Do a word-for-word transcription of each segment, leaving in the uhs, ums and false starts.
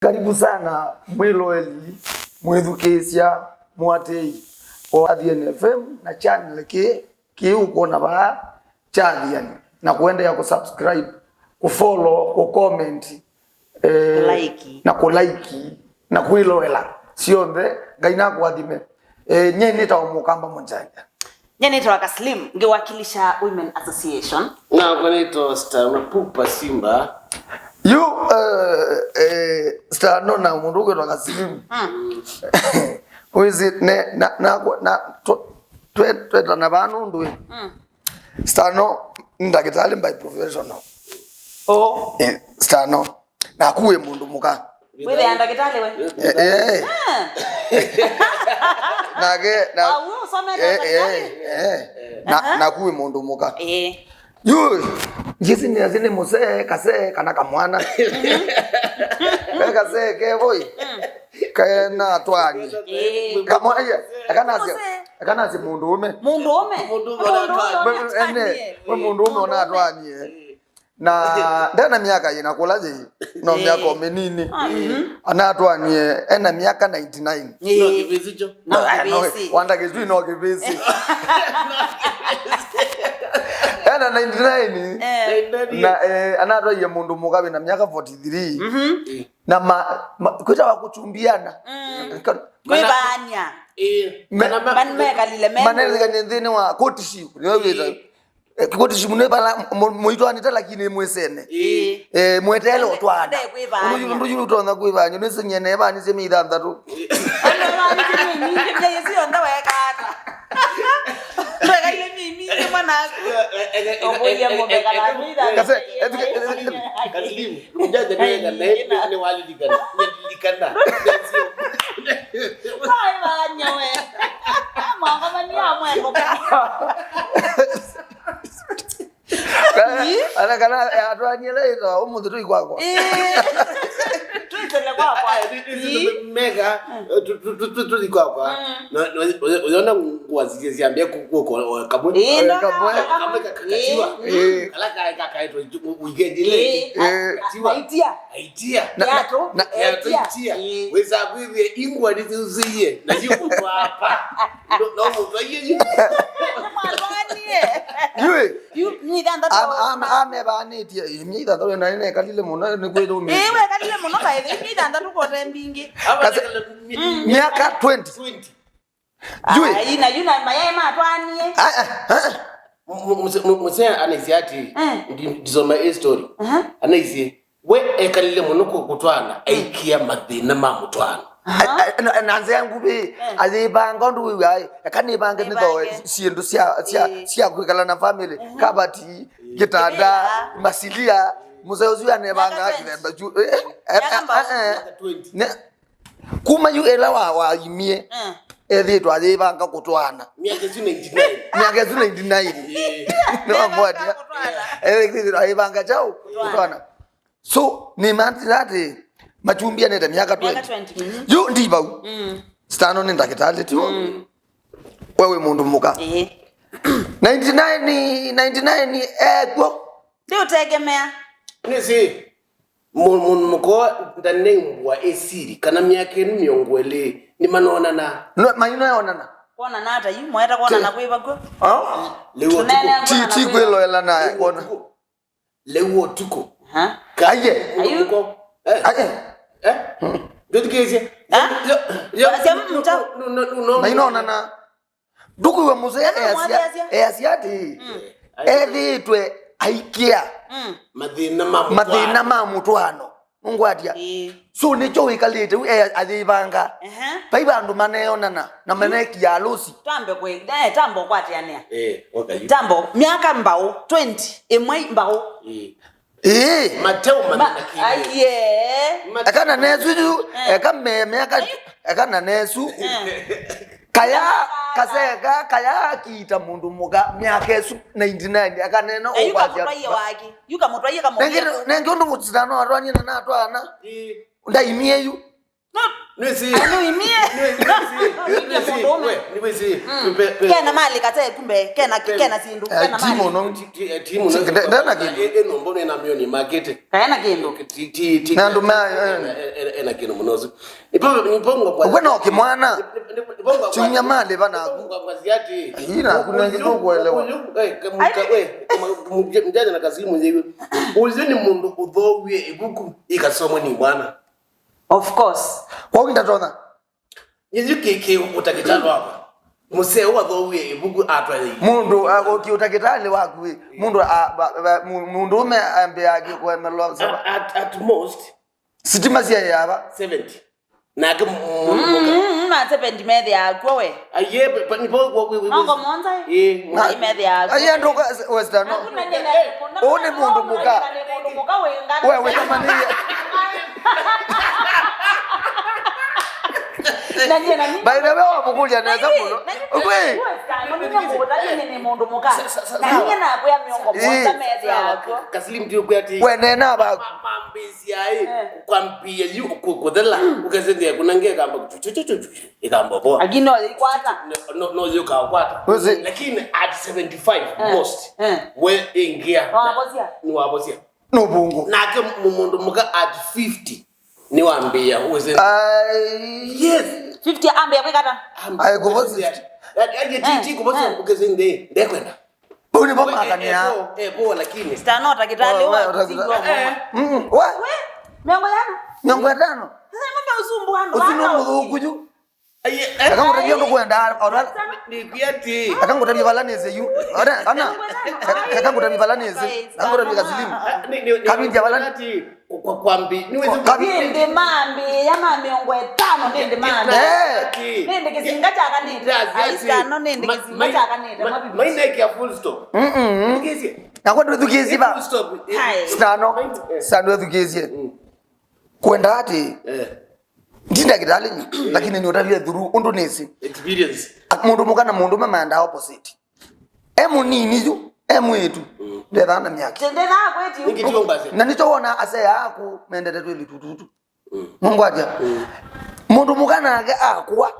Karibu sana mwĩloeli, mwĩthukĩĩsya, mũatĩĩi wa Athiani F M na channel kĩ kĩĩ ũkwona vaa kya Athiani, na kũendeea kũsubscribe, kũfollow, kũcomment, eh, Like. na kũlaiki na kwĩloela syonthe. Ngai nakũathime. Eh, nyie nĩtawa Mũkamba Mũnjanja. Nyie nĩtawa Kaslim, ngĩwakilisha Women Association. Nakwa nĩtawa Star Mapupa Simba. Yu, eh, eh, Star no na mũndũ ũkwĩtwa Kaslim. Mm. Wĩsĩ, ne, na, na, na, tw-, twe-, twetana vaa nũndũ ĩ. Mm. Star no nĩ ndagĩtalĩ by professional. Oh. Eh, Star no. Naku wĩ mũndũ mũka. Wĩthĩa ndagĩtalĩ we? Eh, eh. Ah. Nake, na, Ah, we ũsomete eh, ndagĩtalĩ? Eh, eh. Na, Aha. Naku wĩ mũndũ mũka. Eh. Yu, ngĩsi nĩ asi nĩ mũsee, kasee, kana kamwana. Ve kasee ke voi. Mm. Kena twani. Eh. Kamwana, akanasya, Mũsee. Akanasya mũndũ ũme. Mũndũ ũme. Mũndũ ũme Mũndũ ũme ona atwanie. Ene, atwanie. We mũndũ ũme ona atwanie. Na ndena myaka yĩna kũla yĩ, no Eh. myaka o mĩnini. Ah, mhm. Anatwanie ena myaka ninety nine. Eh. No kĩvĩsĩ kyo. No, No, no, kĩvĩsĩ. Wanda kĩsui no kĩvĩsĩ. Ena ninety nine. Eh. Na, eh, anatwaie mũndũ mũka wĩna myaka forty three. Mhm. Eh. Na ma, ma, kwĩtawa kũchumbiana. Mm. Ka- Kwĩvaany'a. Eh. Me- Kana ma- Man mekalile me- Manethikanie nthĩnĩ wa courtship, nĩwe wĩta. Eh. Eh, courtship nĩ vala mũ-, mũitwanĩte lakini mwĩsene. Ĩĩ. Eh, mweteele ũtwana. Ndekwĩvaany'a. Ũndũ yu, ũndũ yu ũtonya kwĩvaany'a, nĩsĩ nyene ĩvaanyĩsye myei thanthatũ. Andũ ĩvaanyĩsye myei mingĩ, myei ĩsu yonthe weeka ata? Ndwekaile myei mingĩ mwanaku. Ũkũie ng'ombe kana myei thanthatũ. Kase, eh, eh, eh, eh, Kaslim, mjanja nĩ wega, na nĩ walilikana. Nĩlilikana. Waĩvaany'a we. Mwakomania mwendũka. Ii. Ana kana, eh, atwanie laitha, ũmũnthĩ tũi kwakwa. Ii. Twĩtele kwakwa. Aya, nĩ- nĩ- Ii. Mega, eh, tu- tu- tu- tu- tũthi kwakwa. Mm. Na- na- ũyona ngwazi syambia kukuo kamwe. Ii, ndo Kamwe. Kamwe kakatiwa. Ii. Ii. Kala kae kakaetwa weekend ile. Ii. Eh. Katiwa. Aitia. Aitia. Na- Kiatu. Na- Kiatu. Aitia. Ii. Wĩsa kwĩthĩa ingwa nĩsiusiie. Na yu kũtwapa. No- no mũtwaie yu. Mwatwanie. Yui. Yu, nyi thanthatũ. Am- am- amevanĩtie, eh, myei thanthatũ na nĩnekalile mũno, nĩkwĩthũmĩte. Ĩĩ, wekalile mũno, kaĩ, myei thanthatũ kote mbingĩ. Kase- Mm. Myaka twenty. Twenty. Yui. Ai, na yu na mayaĩ matwanie. Ah, ah, ah. Mu- mu- muse- mu- musee anaisye ati, Eh. ndi- ndisoma hii story. Aha. Anaisye, we ekalile mũno kũ- kũtwana, aikia mathĩna ma mũtwano. Aha. A- a- na- na nzĩa nguvĩ, Eh. ayĩvanga ũndũ wĩw'a, eka nĩvange nĩthoe Nĩvange. syĩndũ sya, sya, Ĩĩ. sya kwĩkala na family, Mhm. kabati, Ĩĩ. Kĩtanda, Kĩtanda. Masilia, mũsee ũsu anevanga Myaka twenty. Kĩthemba kyu, eh, eh, Myaka eh, mbau. Eh, eh. Myaka twenty. Ne- Kuma yu ĩla wa- waimie, Mm. ethĩĩtwe ayĩvanga kũtwana. Myaka ĩsu ninety-nine. Myaka ĩsu ninety-nine. Ĩĩ. Nĩwangwatia. Kũtwana. Ethĩĩtwe ayĩvanga kyaũ? Kũtwana. Kũtwana. So, nĩmantĩte atĩ machumbĩanĩte myaka Myaka twenty. Twenty, mhm. Yu ndi vau. Mm. Stano nĩ ndakĩtalĩ, tiwo? Mm. We wĩ mũndũ mũka. Ĩĩ. Ninety-nine, ninety-nine ekw'o. Ndĩũtegemea. Nĩsĩ. Mũ- mũndũ mũka ndaneumbwa ĩsili kana myaka ĩno mĩongo ĩlĩ nĩmanonana. No, maino yonana. Kwonana ata yu? Mwaeta kwonana kwĩ vakw'o? Ah? Lĩu ũtukũ. Tũneenea Ti- kwonana ti kwĩ kwĩloela na Lĩu kwona. Ũtukũ. Lĩu ũtukũ. Aha. Ka- Aye. Mũndũ Ayu. Mũka- eh. Aye. Eh? Ndũthikĩĩsye. Ah? Yo- yo- Wasya no- mta- no- no- no- no- Mainonana. Ndũkwĩw'a mũsee Kana easya, mwathĩasya. Easya atĩ, Mm. Ethĩĩtwe aikĩa Mm. Mathĩna ma mũtwaano. Mathĩna ma mũtwaano. Nũngwatia? Ĩĩ. So nĩkyo wĩkalĩte u e- ayĩvanga. Ehe. Vai vandũ maneonana na manekia alũsi. Twambe kwĩ, eh, tambo kwatĩanĩa. Eh, okay. Tambo, myaka mbaũ, twenty, ĩmwe mbaũ. Eh. Ĩĩ. Mateo Ma- mathĩna kĩĩ. Aiye. Mateo. Eka na nesu yu, Eh. Eka me- meaka, Ayu. Eka na nesu. Eh. Kaya, kaseka, kaya akiita mũndũ mũka, myaka ĩsu ninety-nine, akanena Ayu ũkwasya. Kamũtwaie waki. Yu kamũtwaie kamũtwaie. Nenge, nenge ũndũ mũtitano atwanie na natwana. Ĩĩ. Ndaimie yu. No, Nĩwĩsĩ. Ai, nĩwĩmie. Nĩwĩsĩ. Nĩwĩmie mũndũ ũme. We, nĩwĩsĩ. Mm. Pe-, pe-, kena malĩ kate kumbe, kena, kena syĩndũ, eh, kena ti malĩ. Mũno. Ti, ti, eh, ti mũno. Nde-, ndena kĩndũ. Ĩ-, ĩ nũmbũ nĩ na mĩoni makĩte. Kaena kĩndũ. Ti, ti, ti, na andũ ma, eh. Ena, ena, ena kĩndũ mũno ũsu. Nipo, nipo ngwa kwa. Ũkwe no kĩmwana. Nipo ngwa kwa. Chunya malĩ vanaku. Nipo ngwa kwa ziati. Ina, kuna kitu kuelewa. Uyu, eh, kamuka, we, kama, mjanja na Kasimu nyewe. Uyu nĩ mũndũ ũthowie ĩvuku ikasomwa nĩ mwana. Of course. Kwa hiyo ndatona. Nĩyu kĩ, kĩ ũtakĩtalĩ wakwa. Mũseo wathowie ĩvuku atwaye. Mũndũ, a, o kĩ ũtakĩtalĩ waku ĩ. Mũndũ, a, ba, ba, mu-, mũndũ ũme ambĩa akĩkwemelwa saba. At, at, at most. Sitima sya yava. Seventy. Nake mu-, mu-, mm, mũka. Mm, mm, ma seventy methĩaa kw'o we. Aye, but, but, nipo, we, we, we, nongo monza. Eh, ai methĩaa kw'o. Aye, ndoka Western, no. Ũũ nĩ mũndũ mũka. Mũndũ mũka wĩ ngana. We, we, kamanĩie. Na nyie, na nyie. By the way, wamũkũlya nesa mũno. Ũkwĩ? Nĩ mũndũ mũka. Sa-, sa-, sa-, na nyie nakwĩa mĩongo mũonza methĩaa kw'o. Kaslim ndio kwati. We nena ba. Ma-, mambĩsya ĩ, eh, kwambia yu ku-, kũthela, ũkesethĩa kuna nge kamba chu-, chu-, chu-, chu-, chu-, ikamba boa. Lakini no ikwata. No, no, no, yu ka kwata. Wĩsĩ. Lakini at seventy-five, eh, most, eh, we ingia. Wabosia. Nĩ wabosia. Nũvũngũ. Nake mũ-, mũndũ mũka at fifty, nĩwambĩĩa, wĩsĩ. Ai. Yes. Fifty ambĩa kwĩkata. Ai, kũvosi. Ai, ai, ti, ti kũvosi, eh, ũkesĩ nde, ndekwenda. Ũu nĩvo makania. Eh, eh, po, eh, po, lakini. Star no takĩtalĩ wa, wa, wa, eh. Mm, wa? We, mĩongo ĩtano. Mĩongo ĩtano? Sasa ng'ombe usumbu wanu. Ũsu nĩ mũthũku yu. Ai, eh. Eka ngũtavya ũndũ kwenda, ora. Nĩkwĩa ti. Eka ngũtavya vala nĩsĩ yu. Ora, ana. Eka ngũtavya vala nĩsĩ. Eka ngũtavya Kasilimu. Ah, nĩ, nĩ, nĩ, kavinja vala. Ati, kwa, kwa, kwambi, nĩwĩsĩ. Kavi- nĩndĩ mambĩĩa ma mĩongo ĩtano, nĩndĩ mambĩĩa. Eh. Nĩndĩ kĩsinga kyakanĩte. Ai, star no, nĩndĩ kĩsinga kyakanĩte, ma-, mavitu. Mainekia full stop. Mm-mm. Ndũkĩsye. Nakwa ndũthukĩsye va. Full stop. Hai. Star no. Eh. Star ndũthukĩsye. Mm. Kwenda ati. Eh. Ndi ndakĩtalĩ nyi, lakini nĩũtavye through ũndũ nĩsĩ. Experience. At-, mũndũ mũka na mũndũme maendaa opposite. E mũnini yu, e mwĩĩtu, mm, ndethaa na myaki. Ndethaa kwĩti. Nĩkĩ tiyo mbasi? Na nĩkyo wona asee aku mendete twĩlĩtu tutu. Mm. Mũngwatya. Mm. Mũndũ mũka nake akũa,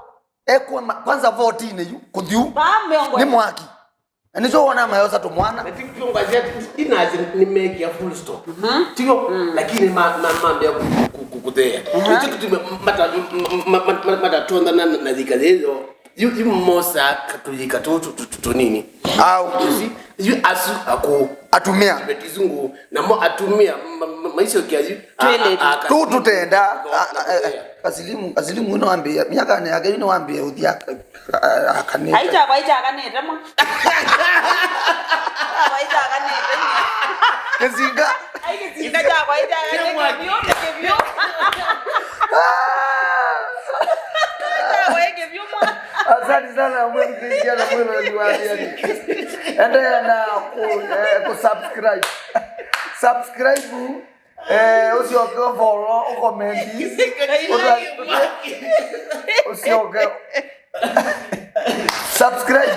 ekũa ma-, kwanza fourteen yu, kũthiu. Ba mĩongo. Nĩ mwaki. Na nĩkyo wona mayosa tũmwana. Na ti kyũngwa sya inazi nĩmekia full stop. Mhm. Tiyo, mm, lakini ma-, ma-, mambia ku-, ku-, ku-, kũtheea. Aha. Nĩkyo kĩtumi mata-, m-, m-, ma-, ma-, ma-, matatondana na, na yĩka yĩyo. Yu, yu mosa katũyĩka tũ, tũ, tũ, tũ, tũnini. Au. Yu asu akũ. Atumia. Betu izungu, namo atumia, ma-, ma-, maisha kia yu. Twĩlĩtu. Tũ tũtenda. A, a, a, Kasilimu, Kasilimu ĩno wambĩĩa, myakanĩ yake yu nĩwambĩĩa ũthi aka-, a-, akanĩte. Ai kyakwa ĩkyakanĩte mwa. Kyakwa ĩkyakanĩte mwa. Kĩsinga. Ai kĩsinga kyakwa ĩkyakanĩte vyũ, nĩ kĩvyũ. Kyakwa ĩ kĩvyũ mwa. Asante sana mwĩthukĩĩsya na mwĩloeli wa Athiani. Endeea na ku-, eh, kusubscribe. Subscribe. Eh, ũsyoke ũfollow, ũkomenti. Ũta-, ũsyoke. Subscribe.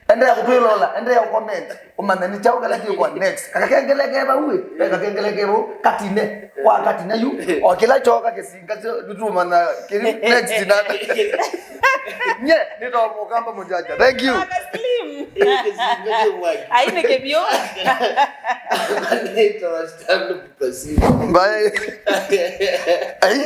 Endeea kũtwĩlola, endeea ũcomment. Ũmanye nĩ kyaũ kĩla kĩũkwa next. Kakengele ke vau ĩ. Ve kakengele ke vau, katine. Kwa katine yu. O kĩla kyoka kĩsinga kyo, nĩtũmanya kĩrĩ next na. Nye, nĩtwa Mũkamba Mũjaja. Thank you. Kaka Slim. Ai nĩ kĩvyũ. Anaitwa Stanley Kasilimu. Bye. Ai.